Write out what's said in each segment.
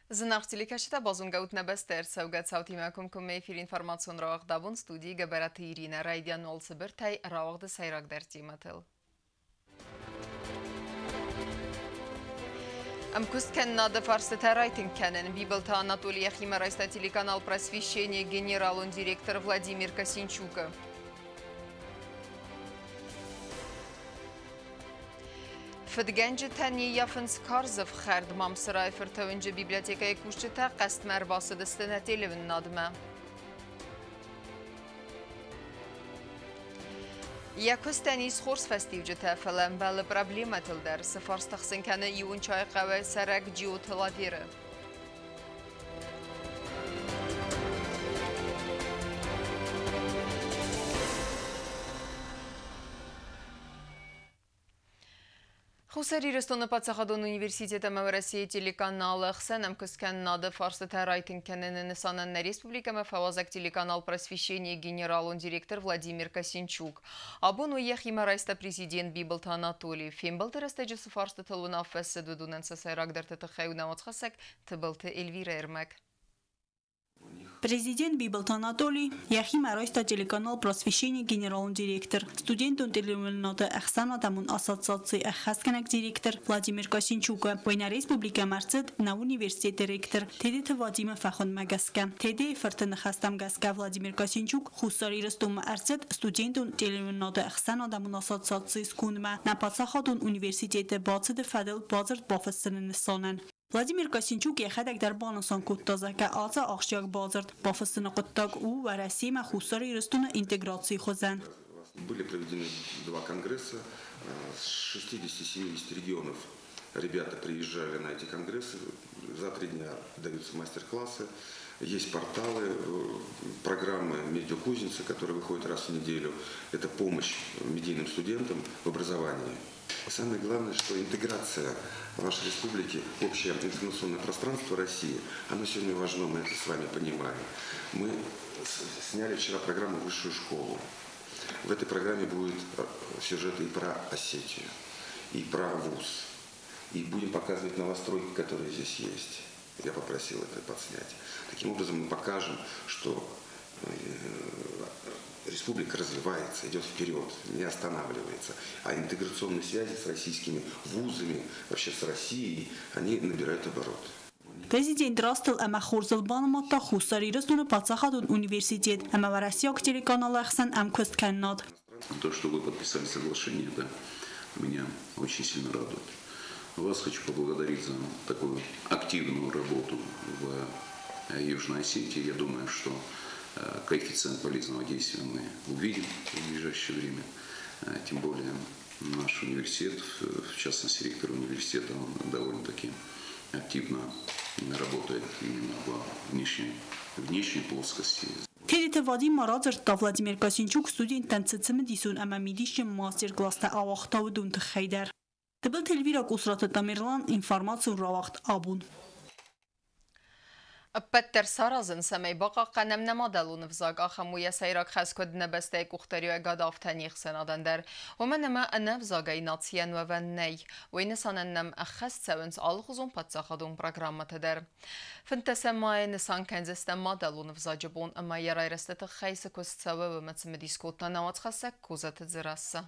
Зынаргъ телекӕсджытӕ, базонгӕ ут нӕ бӕстӕ ӕрцӕугӕ цаутимӕ комкоммӕ эфир информацион рауагъд абон, студийы Гӕбӕраты Иринӕ. Райдиан уал цыбыртӕй рауагъды сӕйрагдӕр темӕтыл. Ӕмкуысткӕнынады фарстытӕ райтынг кӕнын. Бибылты Анатолий йӕхимӕ райста телеканал «Просвещение» генералон директор Владимир Косинчукы. Фыдгӕнджытӕ не ййафынц карз ӕфхӕрд. Мамсырайы фырты уынджы библиотекӕйы кусджытӕ хъӕстмӕ ӕрбацыдысты нӕ телеуынынадмӕ. Йӕ куыстӕн ис хорз фӕстиуджытӕ, фӕлӕ ӕмбӕлы проблемӕтыл дӕр. Цы фарст тыхсын кӕны Иунчайы хъӕуӕй цӕрӕг Джиоты Лаверы? Хуссар Ирыстоны паддзахадон университет ӕмӕ Уӕрӕсейы телеканалы ӕхсӕн ӕмкуысткӕнынады фарстытӕ райтынг кӕныны нысанӕн нӕ республикӕмӕ фӕуазӕг телеканал «Просвещение» генералон директор Владимир Косинчук. Абон уый йӕхимӕ райста президент Бибылты Анатолий. Фембӕлды рӕстӕджы цы фарстытыл уынаффӕ цыд, уыдонӕн сӕ сӕйрагдӕрты тыххӕй у нӕ уацхӕссӕг Тыбылты Эльвирӕ ӕрмӕг. Президент Бибылты Анатолий йӕхимӕ райста телеканал «Просвещение» генералон директор, студентон телеуынынады ӕхсӕнадӕмон ассоциацийы ӕххӕстгӕнӕг директор Владимир Косинчукы. Уый нӕ республикӕмӕ ӕрцыд нӕ университеты ректор Тедеты Вадимы фӕхуындмӕ гӕсгӕ. Тедейы фырты ныхӕстӕм гӕсгӕ Владимир Косинчук Хуссар Ирыстонмӕ ӕрцыд студентон телеуынынады ӕхсӕнадӕмон ассоциацийы скондмӕ нӕ паддзахадон университеты бацыды фӕдыл бадзырд бафыссыны нысанӕн. Владимир Косинчук йӕхӕдӕг дӕр банысан кодта, зӕгъгӕ, ацы ахсджиаг бадзырд бафыссыны хъуыддаг у Уӕрӕсемӕ Хуссар Ирыстоны интеграцийы хуызӕн. Были проведены два конгресса с 60-70 регионов. Ребята приезжали на эти конгрессы, за 3 дня даются мастер-классы, есть порталы, программы «Медиакузница», которые выходят раз в неделю. Это помощь медийным студентам в образовании. Самое главное, что интеграция вашей республики в общее информационное пространство России, оно сегодня важно, мы это с вами понимаем. Мы сняли вчера программу «Высшую школу». В этой программе будут сюжеты и про Осетию, и про ВУЗ. И будем показывать новостройки, которые здесь есть. Я попросил это подснять. Таким образом мы покажем, что республика развивается, идет вперед, не останавливается. А интеграционные связи с российскими вузами, вообще с Россией, они набирают обороты. Президент растыл ӕмӕ хорзыл банымадта Хуссар Ирыстоны паддзахадон университет ӕмӕ уӕрӕсейаг телеканалы ӕхсӕн ӕмкуысткӕнынад. То, что вы подписали соглашение, это меня очень сильно радует. Вас хочу поблагодарить за такую активную работу в Южной Осетии. Я думаю, что коэффициент полезного действия мы увидим в ближайшее время. Тем более наш университет, в частности ректор университета, он довольно-таки активно работает именно во внешней плоскости. Тедеты Вадим ма радзырдта, Владимир Косинчук студенттӕн цы цымыдисон ӕмӕ мидисджын мастер-класстӕ ауагъта, уыдон тыххӕй дӕр. Тыбылты Эльвира, Къусраты Тамерлан, информацион рауагъд «Абон». Ӕппӕт дӕр саразын, цӕмӕй бахъахъхъӕнӕм нӕ мадӕлон ӕвзаг, ахӕм у йӕ сӕйраг хӕс куыд нӕ бӕстӕйы къухдариуӕгад, афтӕ не хсӕнадӕн дӕр. Уымӕн ӕмӕ ӕнӕ ӕвзагӕй нацийӕн уӕвӕн нӕй. Уый нысанӕн нӕм ӕххӕст цӕуынц алыхуызон паддзахадон программӕтӕ дӕр. 15 майы нысан кӕндзыстӕм мадӕлон ӕвзаджы бон ӕмӕ йӕ райрӕзты тыххӕй цы куыст цӕуы, уымӕ цымыдис кодта нӕ уацхӕссӕг Козаты Дзерассӕ.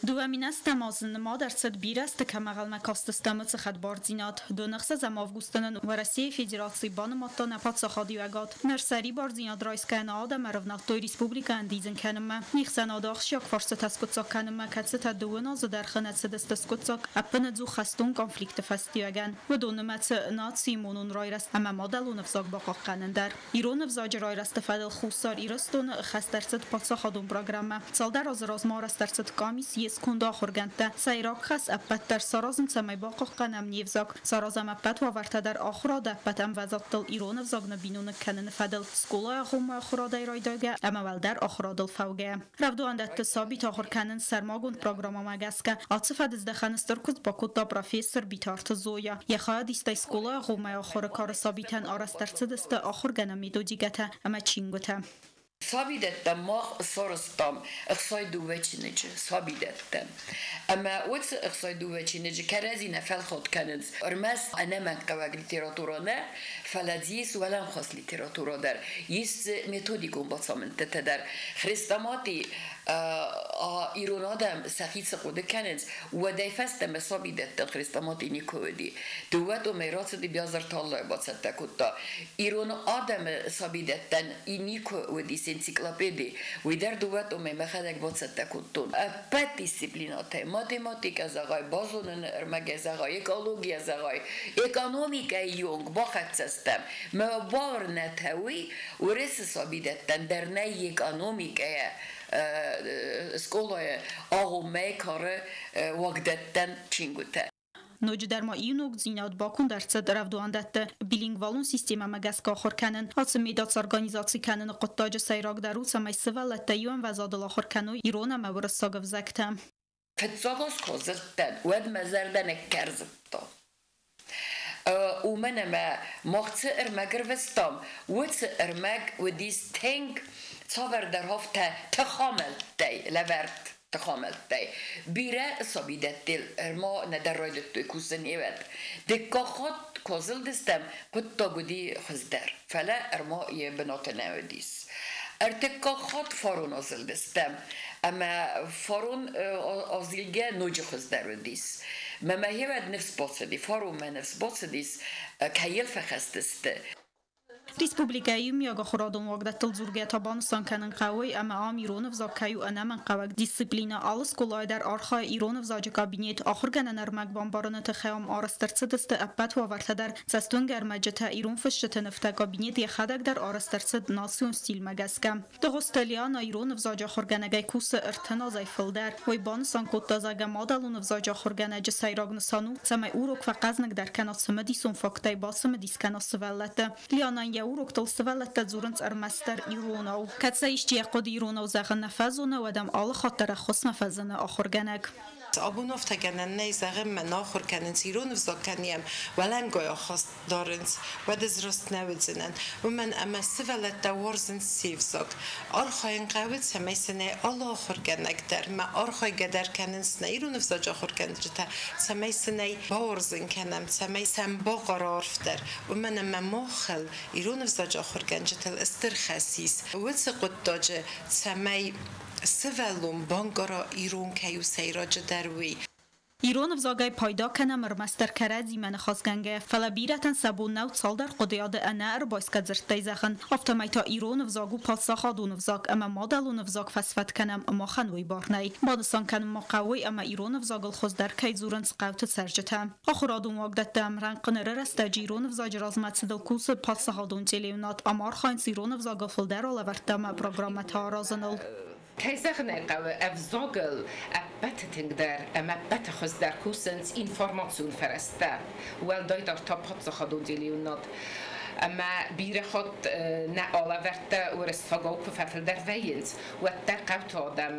2008 азы нымад ӕрцыд, бирӕ азты кӕмӕ ӕнхъӕлмӕ кастыстӕм, уыцы хӕдбардзинад. 26 августы нын Уӕрӕсейы Федераци банымадта нӕ паддзахадиуӕгад. Ныр сӕрибардзинад райсгӕйӕ нӕ адӕм ӕрӕвнӕлдтой республикӕ ӕндидзын кӕнынмӕ. Не хсӕнады ахсджиаг фарстытӕ скъуыддзаг кӕнынмӕ, кӕцытӕ 2 азы дӕргъы нӕ цыдысты скъуыддзаг ӕппынӕдзух хӕстон конфликты фӕстиуӕгӕн. Уыдон нымӕцы нацийы монон райрӕзт ӕмӕ мадӕлон ӕвзаг бахъахъхъӕнын дӕр. Ирон ӕвзаджы райрӕзты фӕдыл Хуссар Ирыстоны хаст ӕрцыд паддзахадон программӕ. Цалдӕр азы размӕ арӕзт ӕрцыд къамис, йе сконды ахуыргӕндтӕ. Сӕйраг хӕс ӕппӕт дӕр саразын, цӕмӕй бахъахъхъӕнӕм не взаг. Саразӕм ӕппӕт уавӕртӕ дӕр ахуырады ӕппӕт ӕмвӕзадтыл ирон ӕвзаг ныббиноныг кӕныны фӕдыл, скъолайы агъоммӕ ахуырадӕй райдайгӕ ӕмӕ уӕлдӕр ахуырадыл фӕугӕйӕ. Рӕвдауӕндӕтты сабиты ахуыр кӕнынц сӕрмагонд программӕмӕ гӕсгӕ. Ацы фӕдыздӕхӕны стыр куыст бакодта профессор Битарты Зоя. Йӕ хайадистӕй скъолайы агъоммӕ ахуыры кары сабитӕн арӕзт ӕрцыдысты ахуыргӕнӕн методикӕтӕ ӕмӕ чингуытӕ. Сабидӕттӕм мах сарӕзтам 62 чиныджы, сабидӕттӕм. Ӕмӕ уыцы 62 чиныджы кӕрӕдзи нӕ фӕлхатт кӕнынц. Ӕрмӕст ӕнӕмӕнгхъӕуӕг литературӕ нӕ, фӕлӕ дзы ис уӕлӕмхас литературӕ дӕр, ис дзы методикон бацамындтытӕ дӕр. Хрестомати ирон адӕм сӕхи цы хъуыды кӕнынц, уӕдӕй фӕстӕмӕ сабидӕттӕн хрестомати никуы уыди. Дыууӕ томӕй рацыди, Биазырты Аллӕ бацӕттӕ кодта. Ирон адӕмы сабидӕттӕн никуы уыдис энциклопеди, уый дӕр дыууӕ томӕй мӕхӕдӕг бацӕттӕ кодтон. Ӕппӕт дисциплинӕтӕй, математикӕ зӕгъай, базоныны ӕрмӕгӕй зӕгъай, экологийӕ зӕгъай, экономикӕйы онг бахӕццӕ стӕм. Мӕ бауырнӕд уый, Уырысы сабидӕттӕн дӕр нӕй экономикӕйӕ скъолайы агъоммӕйы кары уагдӕттӕн чингуытӕ. Ноджыдӕр ма иу ногдзинад баконд ӕрцыд рӕвдауӕндӕтты билингвалон системӕмӕ гӕсгӕ ахуыр кӕнын. Ацы медац организаци кӕныны хъуыддаджы сӕйрагдӕр у, цӕмӕй сывӕллӕттӕ иу ӕмвӕзадыл ахуыр кӕной ирон ӕмӕ уырыссаг ӕвзӕгтӕ. Фыццаг аз куы дзырдтӕн, уӕд мӕ зӕрдӕ ныккӕрзыдта. Уымӕн ӕмӕ мах цы ӕрмӕг ӕрвыстам, уыцы ӕрмӕг уыдис тынг цавӕрдӕр афтӕ тыхамӕлттӕй лӕвӕрд тыхамӕлттӕй. Бирӕ сабидӕттыл ӕрма нӕдӕр райдыдтой кусын ивӕд. Дыккаг хатт куы азылдыстӕм, хъуыддаг уыди хуыздӕр, фӕлӕ ӕрма йӕ бынаты нӕ уыдис. Ӕртыккаг хатт фарон азылдыстӕм, ӕмӕ фарон азилгӕ ноджы хуыздӕр уыдис. Мӕ мӕхивӕд ныфс бацыди, фарон мӕ ныфс бацыдис, кӕй йыл фӕхӕстысты. Республикӕйы иумиагахуырадон уагдӕттыл дзургӕ та банысан кӕнын хъӕуы, ӕмӕ ам ирон ӕвзаг кӕй у ӕнӕмӕнгхъӕуӕг дисциплинӕ. Алы скъолайы дӕр архайы ирон ӕвзаджы кабинет. Ахуыргӕнӕн ӕрмӕг бамбарыны тыххӕй ам арӕзт ӕрцыдысты ӕппӕт уавӕртӕ дӕр. Цӕстуынгӕ ӕрмӕджытӕ, ирон фысджыты нывтӕ, кабинет йӕхӕдӕг дӕр арӕзт ӕрцыд национ стильмӕ гӕсгӕ. Дыгъуызты Лиана ирон ӕвзаджы ахуыргӕнӕгӕй кусы 30 азӕй фылдӕр. Уый банысан кодта, зӕгъгӕ, мадӕлон ӕвзаджы ахуыргӕнӕджы сӕйраг нысан у, цӕмӕй урок фӕхъӕзныгдӕр кӕна цымыдисон факттӕй, бацымыдис кӕна сывӕллӕтты. Лианӕн йӕ уроктыл сывӕллӕттӕ дзурынц ӕрмӕстдӕр иронау. Кӕд сӕ исчи йӕ хъуыды иронау зӕгъын нӕ фӕзоны, уӕд ӕм алы хатт дӕр ӕххуысмӕ фӕзыны ахуыргӕнӕг. Абон афтӕ гӕнӕн нӕй, зӕгъӕм, мӕ нӕ ахуыр кӕнынц ирон ӕвзаг кӕнӕм, уӕлӕнгай ахаст дарынц, уӕд ӕз раст нӕ уыдзынӕн. Уымӕн ӕмӕ сывӕллӕттӕ уарзынц се взаг. Архайын хъӕуы, цӕмӕй сын ӕй алы ахуыргӕнӕг дӕр ма архайгӕ дӕр кӕнынц нӕ ирон ӕвзаджы ахуыргӕнджытӕ, цӕмӕй сын ӕй бауарзын кӕнӕм, цӕмӕй сӕм бахъара арфдӕр. Уымӕн ӕмӕ махыл, ирон ӕвзаджы ахуыргӕнджытыл, стыр хӕс ис уыцы хъуыддаджы, цӕмӕй сывӕллон банкъара, ирон кӕй у сӕйраджыдӕр, уый. Ирон ӕвзагӕй пайда кӕнӕм ӕрмӕстдӕр кӕрӕдзимӕ ныхасгӕнгӕйӕ, фӕлӕ бирӕтӕн сӕ бон нӕу цалдӕр хъуыдыйады ӕнӕ ӕрбайсгӕ дзырдтӕй зӕгъын. Афтӕмӕй та ирон ӕвзаг у паддзахадон ӕвзаг, ӕмӕ мадӕлон ӕвзаг фӕсфӕд кӕнӕм, махӕн уый бар нӕй. Банысан кӕнын ма хъӕуы, ӕмӕ ирон ӕвзагыл хуыздӕр кӕй дзурынц хъӕуты цӕрджытӕ. Ахуырадон уагдӕтты ӕмрӕнхъ ныры рӕстӕджы ирон ӕвзаджы размӕцыдыл кусы паддзахадон телеуынад, ӕмӕ архайынц ирон ӕвзагыл фылдӕр алӕвӕрдтӕ ӕмӕ программӕтӕ аразыныл. Кӕй зӕгъын ӕй хъӕуы, ӕвзагыл ӕппӕты тынгдӕр ӕмӕ ӕппӕты хуыздӕр кусынц информацион фӕрӕзтӕ, уӕлдайдӕр та паддзахадон телеуынад. Ӕмӕ бирӕ хатт нӕ алӕвӕрдтӕ уырыссагау куы фӕфылдӕр вӕййынц, уӕддӕр хъӕуты адӕм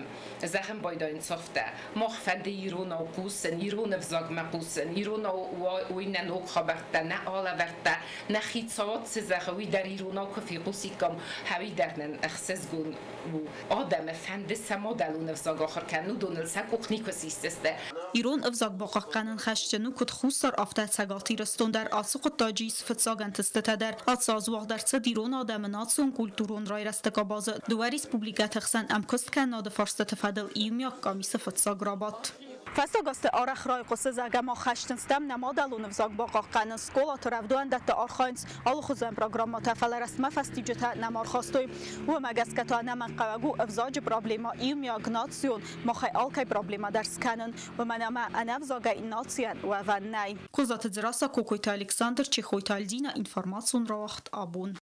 зӕгъын байдайынц афтӕ: мах фӕнды иронау хъусын, ирон ӕвзагмӕ хъусын, иронау уый нӕ ног хабӕрттӕ, нӕ алӕвӕрдтӕ, нӕ хицауад цы зӕгъы, уый дӕр иронау куы фехъусиккам, уый дӕр нын ӕхсызгон у. Адӕмы фӕнды сӕ мадӕлон ӕвзаг ахуыр кӕнын, уыдоныл сӕ къух никуы сисдзысты. Ирон ӕвзаг бахъахъхъӕнын хӕсджын у куыд Хуссар, афтӕ Цӕгат Ирыстон дӕр. Ацы хъуыддаджы ис фыццаг ӕнтыстытӕ дӕр. Ацы аз уагъд ӕрцыд ирон адӕмы национ-культурон райрӕзты къабазы дыууӕ республикӕты хсӕн ӕмкуысткӕнынады фарстыты фӕдыл иумиаг къамисы фыццаг рабадт. Фӕстаг азты арӕх райхъуысы, зӕгъгӕ, мах хӕсджын стӕм нӕ мадӕлон ӕвзаг бахъахъхъӕнын, скъолаты, рӕвдауӕндӕтты архайынц алыхуызон программӕтӕ, фӕлӕ рӕстмӕ фӕстиуджытӕ нӕма ӕрхастой. Уымӕ гӕсгӕ та ӕнӕмӕнгхъӕуӕг у ӕвзаджы проблемӕ иумиаг национ, махӕй алкӕй проблемӕ дӕр скӕнын, уымӕн ӕмӕ ӕнӕ ӕвзагӕй нацийӕн уӕвӕн нӕй. Козаты Дзерассӕ, Кокойты Александр, Чехойты Альдина, информацион рауагъд «Абон».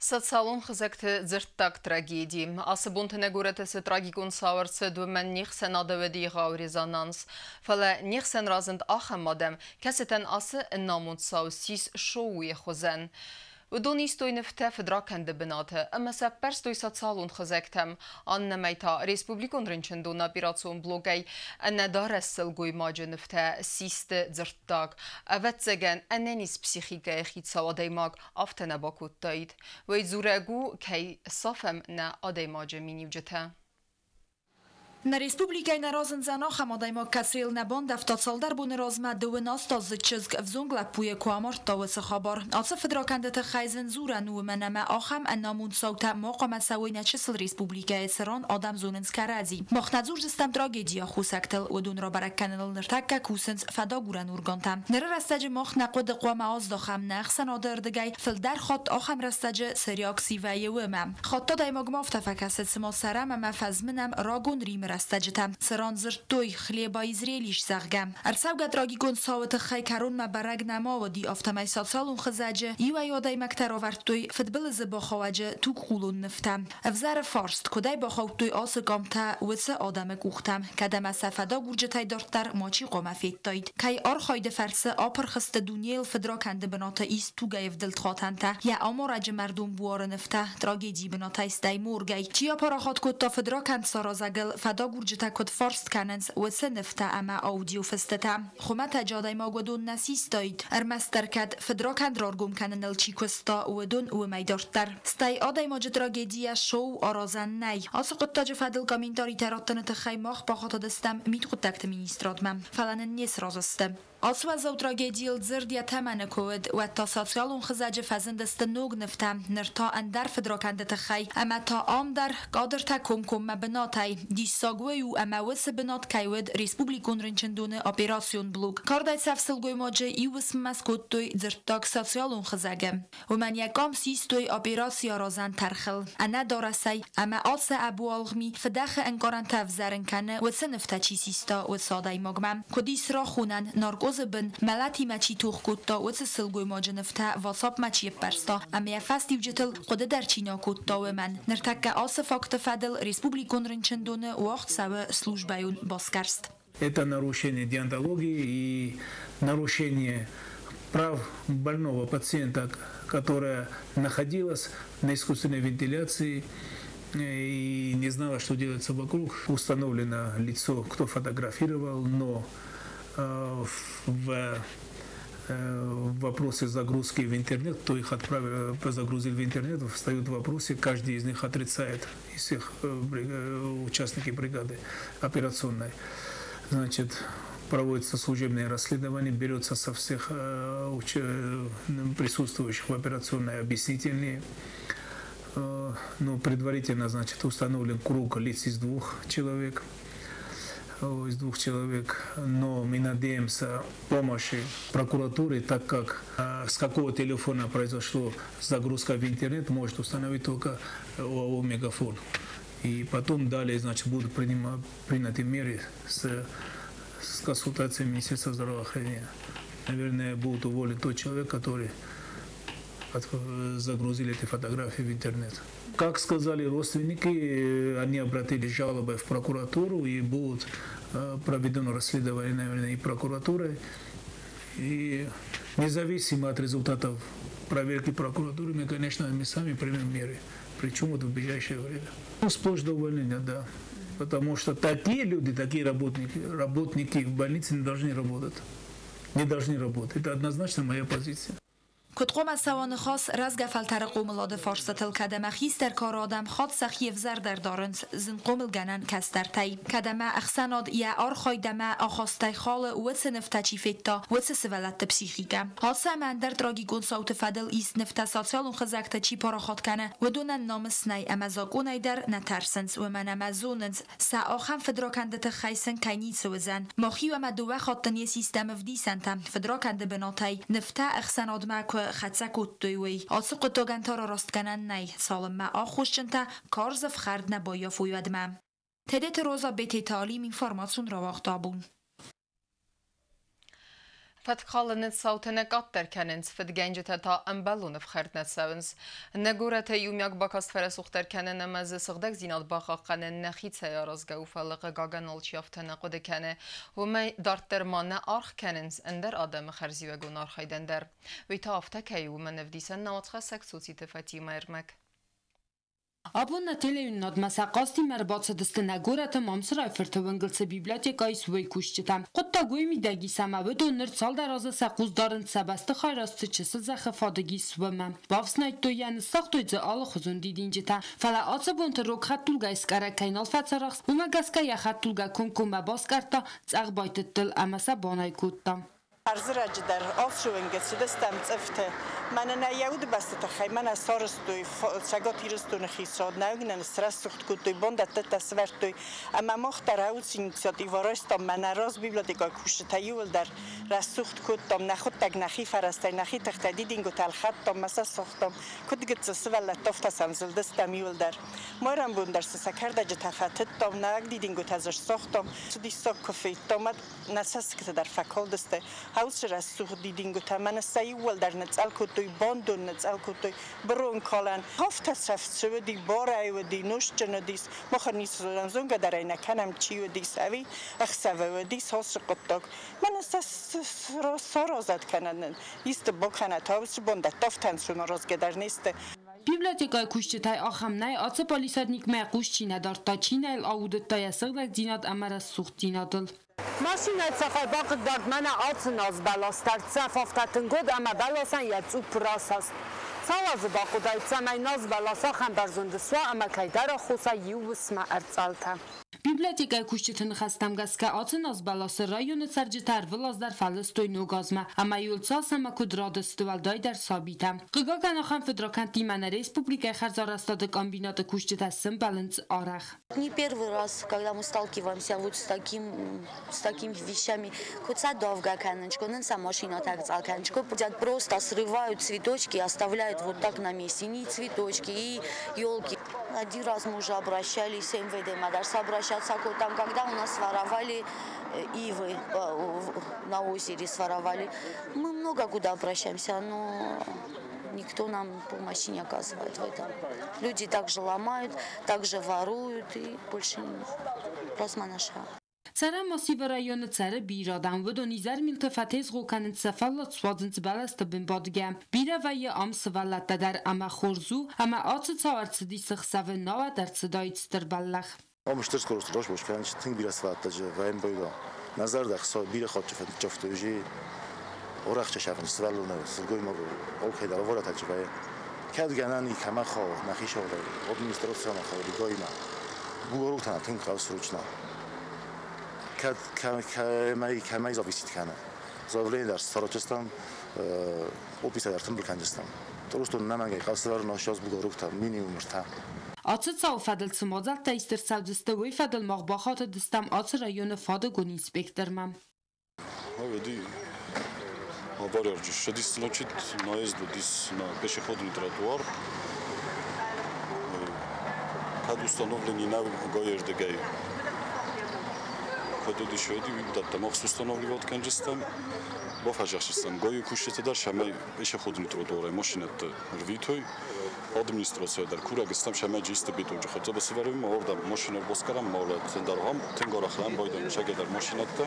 Социалон хызӕгты дзырддаг трагеди. Ацы бонты нӕ горӕты цы трагикон цау ӕрцыд, уымӕн не хсӕн адӕуӕд егъау резонанс. Фӕлӕ не хсӕн разынд ахӕм адӕм, кӕцытӕн ацы ӕнамонд цау ссис шоуйы хуызӕн. Уыдон истой нывтӕ фыдракӕнды бынаты ӕмӕ сӕ ӕппӕрстой социалон хызӕгтӕм. Аннӕмӕй та республикон рынчындоны операцион блокӕй ӕнӕдарӕс сылгоймаджы нывтӕ систы дзырддаг. Ӕвӕццӕгӕн, ӕнӕниз психикӕйы хицау адӕймаг афтӕ нӕ бакодтаид. Уый дзурӕг у, кӕй сафӕм нӕ адӕймаджы миниуджытӕ. Нӕ республикӕйы нӕ разындзӕн ахӕм адӕймаг, кӕцыйыл нӕ бандӕвта цалдӕр боны размӕ 12-аздзыд чызг ӕвзонг лӕппуйы куы амардта, уыцы хабар. Ацы фыдракӕнды тыххӕй зын дзурӕн у, уымӕн ӕмӕ ахӕм ӕнамонд цаутӕ ма хъуамӕ цӕуой нӕ чысыл республикӕйы, цыран адӕм зонынц кӕрӕдзи. Мах нӕ дзурдзыстӕм трагедийы аххосӕгтыл, уыдон рабӕрӕг кӕныныл ныртӕккӕ кусынц фӕдагурӕн органтӕ. Ныры рӕстӕджы мах нӕ хъуыды хъуамӕ аздахӕм нӕ ӕхсӕнады ӕрдыгӕй, фылдӕр хатт ахӕм рӕстӕджы цы реакци вӕййы, уымӕ. Хатт адӕймагмӕ афтӕ фӕкӕсы, цыма цӕрӕм ӕмӕ фӕзмынӕм рагон Римы рӕстӕджытӕ, цыран дзырдтой «хлеба и зрелищ», зӕгъгӕ. Ӕрцӕугӕ трагикон цауы тыххӕй кӕронмӕ бӕрӕг нӕма уыди, афтӕмӕй социалон хызӕджы иуӕй адӕймӕгтӕ равӕрдтой фыдбылызы бахауӕджы тугхъулон нывтӕ. Ӕвзӕры фарст, куыдӕй бахаудтой ацы къамтӕ уыцы адӕмы къухтӕм, кӕд ӕмӕ сӕ фӕдагурджытӕй дарддӕр мачи хъуамӕ федтаид. Кӕй архайды фӕрцы апырх сты дунейыл фыдракӕнды бынаты ист тугӕйвдылд хатӕнтӕ, йӕ амарӕджы мӕрдон буары нывтӕ, трагедийы бынатӕй стӕй моргӕй. Чи апарахат кодта фыдракӕнд саразӕгыл, фӕдагурджытӕ куыд фарст кӕнынц, уыцы нывтӕ ӕмӕ аудиофыстытӕ. Хуымӕтӕджы адӕймаг уыдон нӕ систаид, ӕрмӕстдӕр кӕд фыдракӕнд раргом кӕныныл чи куыста, уыдон уымӕй дарддӕр. Стӕй адӕймаджы трагедийӕ шоу аразӕн нӕй. Ацы хъуыддаджы фӕдыл комментаритӕ раттыны тыххӕй мах бахатыдыстӕм мидхъуыддӕгты министрадмӕ, фӕлӕ нын не сразы сты. Ацы уӕззау трагедийыл дзырд йӕ тӕмӕны куы уыд, уӕд та социалон хызӕджы фӕзындысты ног нывтӕ, ныр та ӕндӕр фыдракӕнды тыххӕй, ӕмӕ та ам дӕр кадртӕ комкоммӕ бынатӕй. Диссаг уый у, ӕмӕ уыцы бынат кӕй уыд республикон рынчындоны операцион блок. Кардӕй цӕф сылгоймаджы иу уысммӕ скодтой дзырддаг социалон хызӕгы. Уымӕн йӕ къам систой операци аразӕн тӕрхыл. Ӕнӕ дарӕсӕй ӕмӕ ацы ӕбуалгъ ми фыдӕхы ӕнкъарӕнтӕ ӕвзӕрын кӕны, уыцы нывтӕ чи систа, уыцы адӕймагмӕ. Куыд ис рахонӕн, наркозы бын мӕлӕтимӕ чи тох кодта, уыцы сылгоймаджы нывтӕ WhatsApp-мӕ чи ӕппӕрста ӕмӕ йӕ фӕстиуджытыл хъуыды дӕр чи нӕ кодта, уымӕн. Ныртӕккӕ ацы факты фӕдыл республикон рынчындоны уагъд цӕуы службӕйон басгӕрст. Это нарушение деонтологии и нарушение прав больного пациента, которая находилась на искусственной вентиляции и не знала, что делается вокруг. Установлено лицо, кто фотографировал, но в вопросы загрузки в интернет, кто их отправил, загрузил в интернет, встают вопросы, каждый из них отрицает, из всех участников бригады операционной. Значит, проводится служебное расследование, берется со всех присутствующих в операционной объяснительные. Ну, предварительно, значит, установлен круг лиц из двух человек. Но мы надеемся помощи прокуратуры, так как с какого телефона произошла загрузка в интернет, может установить только ОАО «Мегафон». И потом далее, значит, будут приняты меры с консультацией Министерства здравоохранения. Наверное, будет уволен тот человек, который загрузили эти фотографии в интернет. Как сказали родственники, они обратили жалобы в прокуратуру и будут проведено расследование, наверное, и прокуратурой. И независимо от результатов проверки прокуратуры, мы, конечно, мы сами примем меры. Причем вот в ближайшее время. Ну, сплошь до увольнения, да. Потому что такие люди, такие работники в больнице не должны работать. Не должны работать. Это однозначно моя позиция. Куыд хъуамӕ цӕуа ныхас рӕзгӕ фӕлтӕры хъомылады фарстытыл, кӕд ӕмӕ хистӕр кары адӕм хатт сӕхи ӕвзӕрдӕр дарынц зынхъомылгӕнӕн кӕстӕртӕй. Кӕд ӕмӕ ӕхсӕнад йӕ архайд ӕмӕ ахастӕй халы, уыцы нывтӕ чи федта, уыцы сывӕллӕтты психикӕ. Ацы ӕмӕ ӕндӕр трагикон цауты фӕдыл ист нывтӕ социалон хызӕгты чи парахат кӕны, уыдонӕн намыс нӕй ӕмӕ закъонӕй дӕр нӕ тӕрсынц, уымӕн ӕмӕ зонынц, сӕ ахӕм фыдракӕнды тыххӕй сын кӕй ницы уыдзӕн. Мах иу ӕмӕ дыууӕ хатты не систӕм ӕвдисӕнтӕ фыдракӕнды бынатӕй, нывтӕ ӕхсӕнадмӕ куы хӕццӕ кодтой, уый. Ацы хъуыддагӕн та рарастгӕнӕн нӕй, цалынмӕ аххосджынтӕ карз ӕфхӕрд нӕ баййафой, уӕдмӕ. Тедеты Роза, Бететы Алим, информацион рауагъд абон. Фӕткхалыны цаутӕ нӕ къаддӕр кӕнынц, фыдгӕнджытӕ та ӕмбӕлон ӕфхӕрд нӕ цӕуынц. Нӕ горӕты иумиаг бакаст фӕрӕсугъддӕр кӕнын ӕмӕ дзы сыгъдӕгдзинад бахъахъхъӕнын нӕхицӕй аразгӕ у, фӕлӕ хъыгагӕн алчи афтӕ нӕ хъуыды кӕны. Уымӕй дарддӕр ма нӕ аргъ кӕнынц ӕндӕр адӕмы хӕрзиуӕгон архайдӕн дӕр. Уый та афтӕ кӕй у, уымӕн ӕвдисӕн нӕ уацхӕссӕг Цоциты Фатимӕ ӕрмӕг. Абон нӕ телеуынынадмӕ сӕ хъазтимӕ ӕрбацыдысты нӕ горӕты Мамсырайы-фырты уынгыл цы библиотекӕ ис, уый кусджытӕ. Хъуыддаг уый мидӕг ис, ӕмӕ уыдон ныр цалдӕр азы сӕ хъус дарынц сӕ бӕстыхайы раз цы чысыл зӕххы фадыг ис, уымӕ. Бафснайдтой йӕ, ныссагътой дзы алыхуызон дидинджытӕ. Фӕлӕ ацы бонты рог хӕдтулгӕйы скъӕрӕг кӕй нал фӕцарӕхст, уымӕ гӕсгӕ йӕ хӕдтулгӕ комкоммӕ баскъӕрдта цъӕх байтыдтыл ӕмӕ сӕ банай кодта. Хӕрзрӕджы дӕр алчиуынгӕ цыдыстӕм цъыфты. Мӕнӕ нӕ йӕ удыбӕсты тыххӕй мӕнӕ сарӕзтой Цӕгат Ирыстоны хицауад, нӕ нын срӕсугъд кодтой, бандӕттӕ сӕвӕрдтой. Ӕмӕ мах дӕр уыцы инициативӕ райстам, мӕнӕ раз библиотекӕйы кусджытӕ иууылдӕр рӕсугъд кодтам, нӕхуыдтӕг нӕхи фӕрӕзтӕй, нӕхи тыхтӕй дидингуытӕ ӕлхӕдтам, мӕ сӕ сагътам. Куыд гыццыл сывӕллӕттӕ, афтӕ сӕм зылдыстӕм иууылдӕр. Майрӕмбон дӕр цы сӕ кӕрдӕджытӕ фӕтыдтам, нӕуӕг дидингуытӕ дзы ссагътам. Цы диссаг куы федтам, уӕд нӕ цӕсгытӕ дӕр фӕкалдысты. Уыцы рӕсугъд дидингуытӕ мӕнӕ сӕ иууылдӕр ныцъцъӕл кодтой, бандон ныцъцъӕл кодтой, бырон калӕн. Афтӕ сӕфт цы уыди, барӕй уыди, нозтджын уыдис. Махӕн ницы зонӕм, зонгӕ дӕр ӕй нӕ кӕнӕм, чи уыдис ӕви ӕхсӕвы уыдис ацы хъуыддаг. Мӕнӕ сӕ саразӕд кӕнӕн исты бакӕнӕд, уыцы бандӕттӕ афтӕ ӕнцон аразгӕ дӕр не сты. Библиотекӕйы кусджытӕй ахӕм нӕй, ацы палисадникмӕ хъус чи нӕ дардта, чи нӕ йыл аудыдта йӕ сыгъдӕгдзинад ӕмӕ рӕсугъддзинадыл. Машинӕ цӕфӕй бахъыгдард мӕнӕ ацы наз бӕлас дӕр цӕф афтӕ тынг уыд, ӕмӕ бӕласӕн йӕ цъупп расаст. Цал азы бахъуыдаид, цӕмӕй наз бӕлас ахӕм бӕрзонды суа ӕмӕ кӕйдӕр аххосӕй иу уысммӕ ӕрцъӕлтӕ. Библиотекӕйы кусджыты ныхӕстӕм гӕсгӕ ацы назбӕласы районы цӕрджытӕ ӕрвылаз дӕр фӕлыстой ног азмӕ ӕмӕ иуыл цас ӕмӕ куыд радысты, уӕлдайдӕр сабитӕ. Хъыгагӕн, ахӕм фыдракӕндтимӕ нӕ республикӕйы хӕрзарӕзтады комбинаты кусджытӕ сӕмбӕлынц арӕх. Не первый раз, когда мы сталкиваемся вот с такими вещами. Хоть садовга кӕнынчко, нын са машина так кӕнынчко, просто срывают цветочки и оставляют вот так на месте. Не цветочки, и елки. Один раз мы уже обращались в МВД, даже обращаться там, когда у нас своровали ивы на озере своровали. Мы много куда обращаемся, но никто нам помощи не оказывает в этом. Люди также ломают, также воруют и больше просьба наша. Цӕрӕн массивы районы цӕры бирӕ адӕм. Уыдон изӕрмилты фӕтезгъо кӕнынц, сӕ фӕллад суадзынц бӕлӕсты бын бадгӕ. Бирӕ вӕййы ам сывӕллӕттӕ дӕр ӕмӕ хорз у, ӕмӕ ацы цау ӕрцыдис ӕхсӕвы, науӕд ӕрцыдаид стыр бӕллӕх. Ам стыр скоросты расбос кӕнынц тынг бирӕ сывӕллӕттӕ вӕййы. Нӕ зӕрдӕ хсайы бирӕ хатт фӕныццавтой, арӕх сӕфынц сывӕллоны, сылгоймаг, алкӕй дӕр авариятӕ вӕййы. Кӕд гӕнӕн и кӕмӕ хауы, нӕ хицауадӕй, администрацимӕ хауы, ГАИ-мӕ. Бугорок тынг хъӕуы срочно. Кӕд кӕмӕй зависит кӕны. Заявление дӕр саразджыстӕм, подписӕ дӕр тымбыл кӕнджыстӕм. Просто нӕмӕнгӕй хъӕуы сӕвӕрын ас бугорок минимум ӕртӕ. Ацы цауы фӕдыл цы мадзӕлттӕ ист ӕрцӕудзысты, уый фӕдыл мах бахатыдыстӕм ацы районы фадыгон инспектормӕ. Веди авария ссыдис, значит, наезд уыдис на пешеходный тротуар. Кӕд установленный нӕу ГАИ рдыгӕй. Кӕд уыдис уӕд, уыдӕттӕ мах устанавливать кӕнджыстӕм. Бафӕдзӕхсыстӕм ГАИ кусджыты дӕр, цӕмӕй пешеходный тротуарӕй машинӕтты рвитой. Администрацийӕ дӕр курӕг стӕм, цӕмӕй исты бетонджы хӕццӕ басӕвӕрой, ардӕм машинӕ баскъӕрӕм, даргъӕм, тынг арӕх лӕм байдайынц дӕр машинӕтӕ.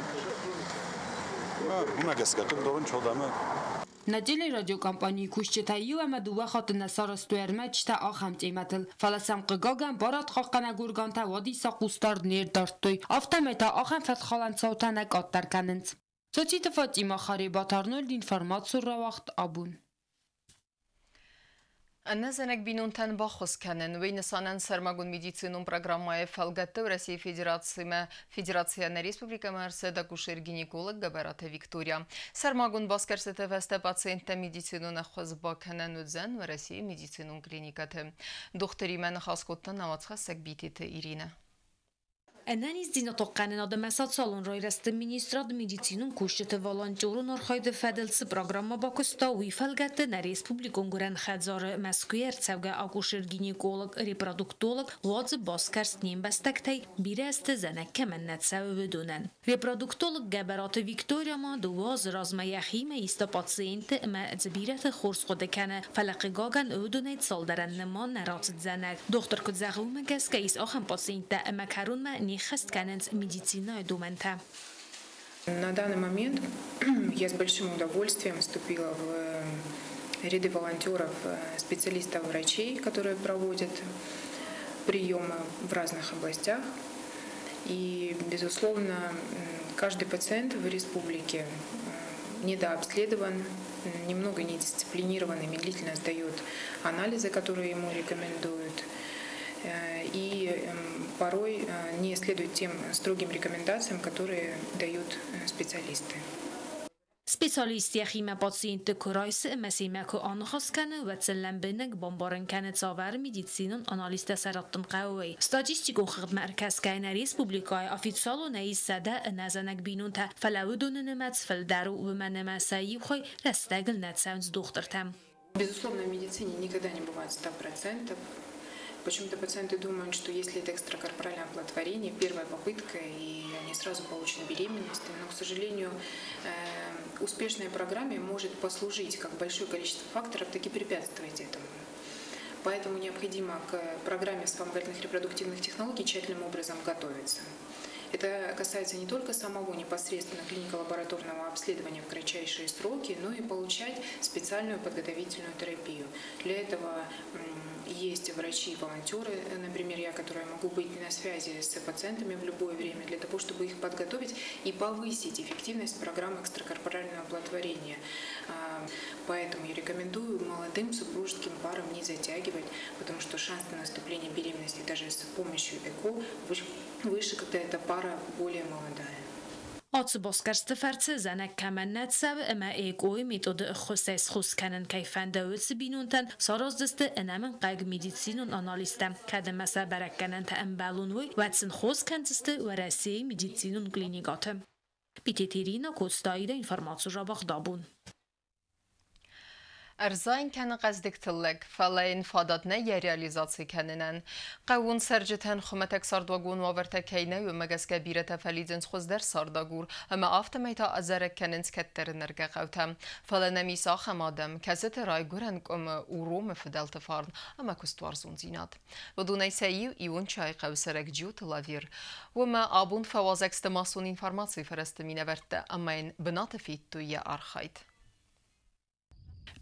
Уымӕ гӕсгӕ хъыгдарынц адӕмы. Нӕ телерадиокомпанийы кусджытӕ иу ӕмӕ дыууӕ хатты нӕ сарӕзтой ӕрмӕджытӕ ахӕм темӕтыл, фӕлӕ сӕм хъыгагӕн барадхъахъхъӕнӕг органтӕ уадиссаг хъусдард не рдардтой. Афтӕмӕй та ахӕм фӕткхалӕн цаутӕ нӕ къаддӕр кӕнынц. Цоциты Фатима, Харебаты Арнольд, информацион рауагъд «Абон». Ӕнӕзӕнӕг бинонтӕн баххуыс кӕнын, уый нысанӕн сӕрмагонд медицинон программӕйы фӕлгӕтты Уӕрӕсейы Федерацийӕ нӕ республикӕмӕ ӕрцыд акушер-гинеколог Гӕбӕраты Виктория. Сӕрмагонд басгӕрстыты фӕстӕ пациенттӕн медицинон ӕххуыс бакӕнӕн уыдзӕн Уӕрӕсейы медицинон клиникӕты. Дохтыримӕ ныхас кодта нӕ уацхӕссӕг Битеты Иринӕ. Ӕнӕниздзинад хъахъхъӕнынад ӕмӕ социалон райрӕзты министрад медицинон кусджыты волонтерон архайды фӕдыл цы программӕ бакуыста, уый фӕлгӕтты нӕ республикон гуырӕн хӕдзары Мӕскуыйӕ ӕрцӕугӕ акушер-гинеколог, репродуктолог уадзы басгӕрст не мбӕстӕгтӕй бирӕ азты зӕнӕг кӕмӕн нӕ цӕуы, уыдонӕн. Репродуктолог Гӕбӕраты Виктория ма 2 азы размӕ йӕхимӕ иста пациентты ӕмӕ дзы бирӕты хорз хъуыды кӕны, фӕлӕ хъыгагӕн уыдонӕй цалдӕрӕн нымад нӕ рацыд зӕнӕг. Дохтыр куыд зӕгъы, уымӕ гӕсгӕ ис ахӕм пациенттӕ ӕмӕ кӕронмӕ не ххӕст кӕнынц медицинӕйы домӕнтӕ. На данный момент я с большим удовольствием вступила в ряды волонтеров, специалистов, врачей, которые проводят приемы в разных областях. И, безусловно, каждый пациент в республике недообследован, немного недисциплинирован и медлительно сдает анализы, которые ему рекомендуют. И порой не следует тем строгим рекомендациям, которые дают специалисты. Специалист йӕхимӕ пациентты куы райсы ӕмӕ семӕ куы аныхас кӕны, уӕд сын лӕмбынӕг бамбарын кӕны, цавӕр медицинон анализтӕ сӕ раттын хъӕуы, уый. Статистикон хыгъдмӕ ӕркӕсгӕйӕ нӕ республикӕйы официалонӕй ис 100 ӕнӕзӕнӕг бинонтӕ, фӕлӕ уыдоны нымӕц фылдӕр у, уымӕн ӕмӕ сӕ иу хай рӕстӕгыл нӕ цӕуынц дохтыртӕм. Безусловно, в медицине никогда не бывает 100%. Почему-то пациенты думают, что если это экстракорпоральное оплодотворение, первая попытка, и они сразу получат беременность. Но, к сожалению, успешной программе может послужить как большое количество факторов, так и препятствовать этому. Поэтому необходимо к программе вспомогательных репродуктивных технологий тщательным образом готовиться. Это касается не только самого непосредственно клинико-лабораторного обследования в кратчайшие сроки, но и получать специальную подготовительную терапию. Для этого есть врачи-волонтеры, например, я, которая могу быть на связи с пациентами в любое время, для того, чтобы их подготовить и повысить эффективность программы экстракорпорального оплодотворения. Поэтому я рекомендую молодым супружеским парам не затягивать, потому что шанс на наступление беременности даже с помощью ЭКО выше, когда эта пара более молодая. Ацы басгӕрсты фӕрцы зӕнӕг кӕмӕн нӕ цӕуы ӕмӕ ЭКО-йы методы ӕххуысӕй схос кӕнын кӕй фӕнды, уыцы бинонтӕн сараздзысты ӕнӕмӕнгхъӕугӕ медицинон анализтӕ. Кӕд ӕмӕ сӕ бӕрӕггӕнӕнтӕ ӕмбӕлон уой, уӕд сын хос кӕндзысты Уӕрӕсейы медицинон клиникӕты. Питеты Ирина, Коцты Аида, информаци Жабагъдабон. Ӕрзайын кӕны хъӕздыг тыллӕг, фӕлӕ йын фадат нӕй йӕ реализаци кӕнынӕн. Хъӕууон цӕрджытӕн хуымӕтӕг цардуагон уавӕртӕ кӕй нӕй, уымӕ гӕсгӕ бирӕтӕ фӕлидзынц хуыздӕр цардагур ӕмӕ афтӕмӕй та ӕдзӕрӕг кӕнынц кӕддӕры нӕргӕ хъӕутӕ. Фӕлӕ нӕм ис ахӕм адӕм, кӕцыты райгуырӕн къуымы уромы фыдӕлты фарн ӕмӕ куыстуарзондзинад. Уыдонӕй сӕ иу Иончайы хъӕуы цӕрӕг Джиоты Лавир. Уымӕ абон фӕуазӕг сты массон информацийы фӕрӕзты минӕвӕрттӕ ӕмӕ йын бынаты федтой йӕ архайд.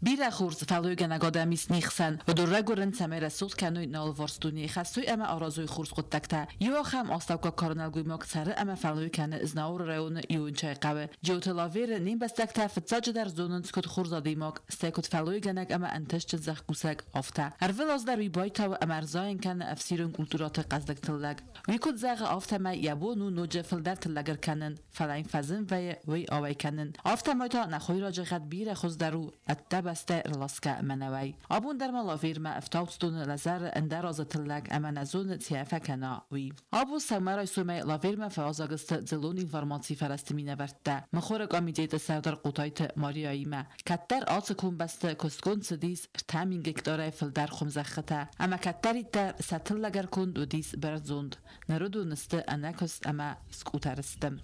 Бирӕ хорз фӕллойгӕнӕг адӕм ис не хсӕн. Уыдон райгуырын, цӕмӕй рӕсугъд кӕной нӕлварс дуне, хӕссой ӕмӕ аразой хорз хъуыддӕгтӕ. Иу ахӕм астӕуккаг кары нӕлгоймаг цӕры ӕмӕ фӕллой кӕны Знауыры районы Иончайы хъӕуы. Джиоты Лаверы не мбӕстӕгтӕ фыццаджыдӕр зонынц куыд хорз адӕймаг, стӕй куыд фӕллойгӕнӕг ӕмӕ ӕнтыстджын зӕхкусӕг, афтӕ. Ӕрвылаз дӕр уый байтауы ӕмӕ ӕрзайын кӕны ӕфсирон культурӕты хъӕздыг тыллӕг. Уый куыд зӕгъы, афтӕмӕй йӕ бон у ноджы фылдӕр тыллӕг ӕркӕнын, фӕлӕ йын фӕзын вӕййы уый ауӕй кӕнын. Афтӕмӕй та нӕ хойраджы гъӕд бирӕ хуыздӕр у ӕддӕ бӕстӕй ӕрласгӕ мӕнӕуӕй. Абон дӕр ма Лавермӕ ӕфтауцдоны лӕзӕры ӕндӕр азы тыллӕг ӕмӕ нӕ зоны, цы йӕ фӕкӕна, уый. Абон сӕумӕрайсомӕй Лавермӕ фӕуазӕг сты дзыллон информацийы фӕрӕзты минӕвӕрттӕ, мыхуыры комитеты сӕрдар Хъотайты Марияимӕ. Кӕддӕр ацы комбӕсты куыстгонд цыдис 3000 гектарӕй фылдӕр хуымзӕххытӕ ӕмӕ кӕддӕриддӕр сӕ тыллӕгӕрконд уыдис бӕрзонд. Ныр уыдон сты ӕнӕкуыст ӕмӕ скъутӕр сты.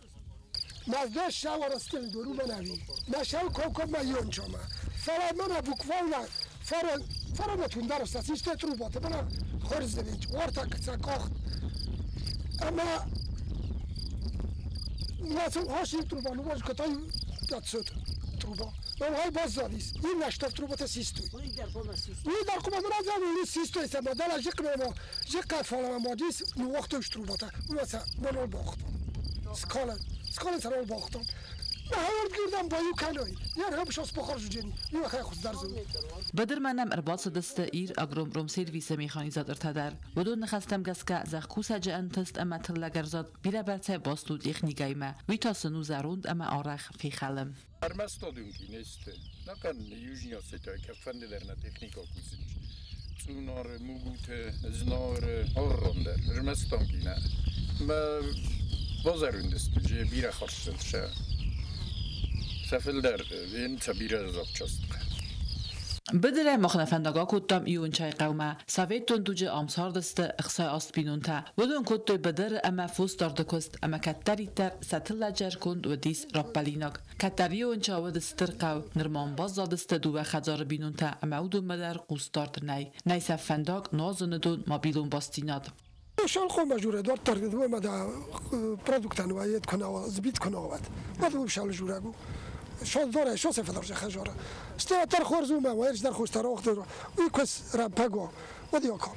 Мазда шаварастен дору манави. Ма шав кокоб ма йончома. Фара мана буквально фара фара на тундар стасисте труба те мана хорзденич. Орта кца кохт. Ама مثلا هاشی труба ну бож катай 500 труба. Ман ҳай боз задис. Ин наштав труба та систуй. Уи дар кума мана зад уи систуй са мадала жиқ ма жиқ фала ма дис ну вақтош труба та. مثلا ман бохтам. Скала скала сарол бохтам. هاورد گردم با یو کنای یار هم شاس بخار جنی یو خای خود درزو. Быдырмӕ нӕм ӕрбацыдысты Ир Агропромсервисы механизатортӕ дӕр. Уыдон ныхӕстӕм гӕсгӕ зӕхкусӕджы ӕнтыст ӕмӕ тыллӕгӕрзад бирӕбӕрцӕй баст у техникӕимӕ. Уый та сын у зӕронд ӕмӕ арӕх фехӕлы. Ӕрмӕст адунки не сты. Нӕхъӕн Южный Осетияйы кӕфӕнды дӕр нӕ техникӕ кусынц. Цъунары, Мугуты, Знауыры, алы ран дӕр. Ӕрмӕст танки нӕ. Мӕ базӕронд сты, же бирӕ хӕссынц сӕ фылдӕр, ен сӕ бирӕ запчастытӕ. Быдырӕй мах нӕ фӕндаг акодтам Иончайы хъӕумӕ. Советон дуджы ам цардысты 68 бинонтӕ. Уыдон кодтой быдыры ӕмӕ фосдарды куыст ӕмӕ кӕддӕриддӕр сӕ тыллӕджы ӕрконд уыдис раппӕлинаг. Кӕддӕр Ионча уыд стыр хъӕу, нырма ам баззадысты дыууӕ хӕдзары бинонтӕ ӕмӕ уыдонмӕ дӕр хъусдард нӕй. Нӕй сӕ фӕндаг, нуазыны дон, мобилон бастдзинад. Шалхо мажуре дортар дума да продуктан ваед кунава збит кунават. Мад шал журагу. Шо доре шо се федорже хажора. Стеа тар хорзума ваерж дар хоштар охтер. Уи кос рапаго. Вадиокол.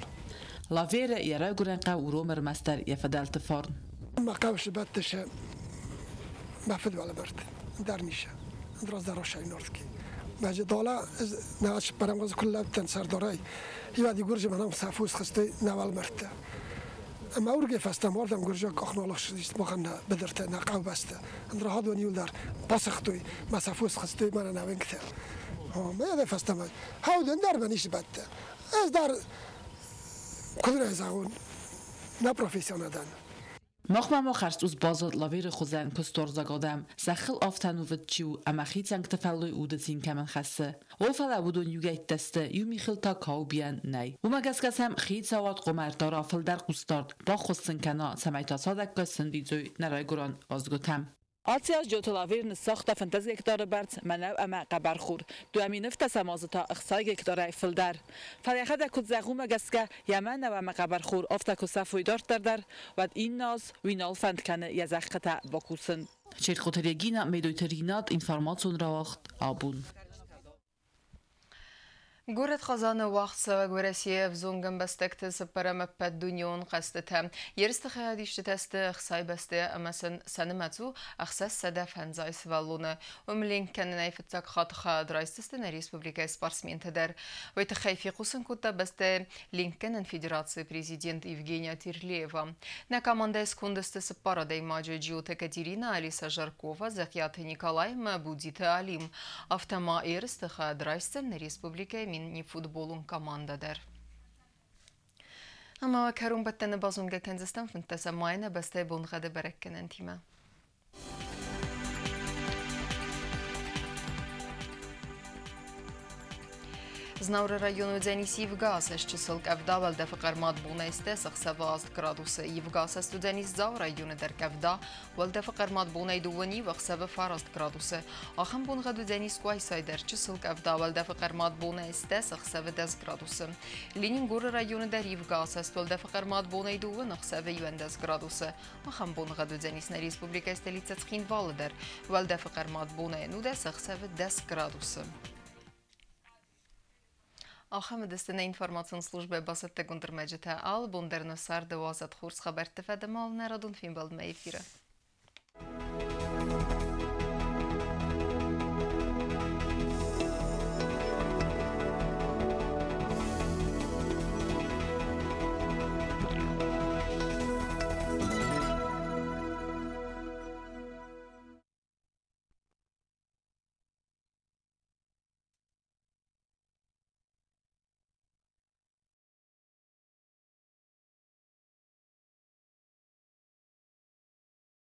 Лавера йӕ райгуырӕн хъӕу уромы ӕрмӕстдӕр йӕ фыдӕлты фарн. Ма хъӕусы бӕттыше ма фыдвӕлӕвӕрд дӕр нише. Андроз нордки. Маҷи дола нағаш барамғаз куллабтан сардарай. Ивади гуржи манам сафус хысты навал мартта. Ама урге фастам вардам гуржа кохнолаш махана бедерте на қавбасты. Андра хадван юлдар басахтуй ма сафус хысты мана навенкте. Ма яде фастам. Хауден дар маниш батта. Ez dar кудра загон на профессионадан. Махмӕ ма хӕрзцъус баззад Лаверы хуызӕн куыстуарзаг адӕм, зӕххыл афтӕ ӕнувыд чи у ӕмӕ хицӕнгты фӕллой уды цин кӕмӕн хӕссы. О, фӕлӕ уыдон иугӕйттӕ сты, иу михыл та каубийӕн нӕй. Уымӕ гӕсгӕ сӕм хицауад хъуамӕ ӕрдара фылдӕр хъусдард, баххуыс сын кӕна, цӕмӕй та цадӕггай сӕндидзой нӕ райгуырӕн хъӕздгуытӕм. Ацы аз Джиоты Лавер ныссагъта 15 гектары бӕрц мӕнӕу ӕмӕ хъӕбӕрхор. 2 017 азы та 60 гектарӕй фылдӕр. Фӕлӕ йӕхӕдӕг куыд зӕгъы, уымӕ гӕсгӕ йӕ мӕнӕу ӕмӕ хъӕбӕрхор афтӕ куы сӕфой дарддӕр дӕр, уӕд иннӕ аз уый нал фӕнд кӕны йӕ зӕххытӕ бакусын. Чертхъоты Регина, Медойты Ринат, информацион рауагъд Абон. Горӕт Хъазаны уагъдцӕуӕг Уӕрӕсейы ӕвзонг ӕмбӕстӕгты цыппӕрӕм ӕппӕтдунеон хъӕзтытӕ. Ерысты хайадисджытӕ сты 60 бӕстӕйӕ ӕмӕ сын сӕ нымӕц у 650 сывӕллоны. Уым ленк кӕнынӕй фыццаг хатт хайад райсдзысты нӕ республикӕйы спортсментӕ дӕр. Уый тыххӕй фехъусын кодта бӕстӕйы ленкгӕнӕн федерацийы президент Евгения Терлеева. Нӕ командӕйы сконды сты цыппар адӕймаджы: Джиоты Катерина, Алиса Жаркова, Зӕхъиаты Николай ӕмӕ Будиты Алим. Афтӕ ма ерысты хайад райсдзӕн нӕ республикӕйы мини-футболон командӕ дӕр. Ӕмӕ кӕронбӕттӕны базонгӕ кӕндзыстӕм 15 майы нӕ бӕстӕйы боныгъӕды бӕрӕггӕнӕнтимӕ. Знауыры районы уыдзӕнис ивгӕ асӕст чысыл къӕвда, уӕлдӕфы хъӕрмад бонӕй 10 ӕхсӕвы 8 градусы. Ивгӕ асӕст уыдзӕнис Дзауы районы дӕр къӕвда, уӕлдӕфы хъӕрмад бонӕй 2 ив, ӕхсӕвы 9 градусы. Ахӕм боныгъӕд уыдзӕнис Къуайсайы дӕр чысыл къӕвда, уӕлдӕфы хъӕрмад бонӕй 10 ӕхсӕвы 10 градусы. Ленингоры районы дӕр ивгӕ асӕст, уӕлдӕфы хъӕрмад бонӕй 2 ӕхсӕвы 11 градусы. Ахӕм боныгъӕд уыдзӕнис нӕ республикӕйы столицӕ Цхинвалы дӕр, уӕлдӕфы хъӕрмад бонӕй 19 ӕхсӕвы 10 градусы. Ахӕм уыдысты нӕ информацион службӕйы бацӕттӕгонд ӕрмӕджытӕ. Алы бон дӕр нӕ царды уадзӕд хорз хабӕртты фӕдыл нӕ радон фембӕлдмӕ эфиры.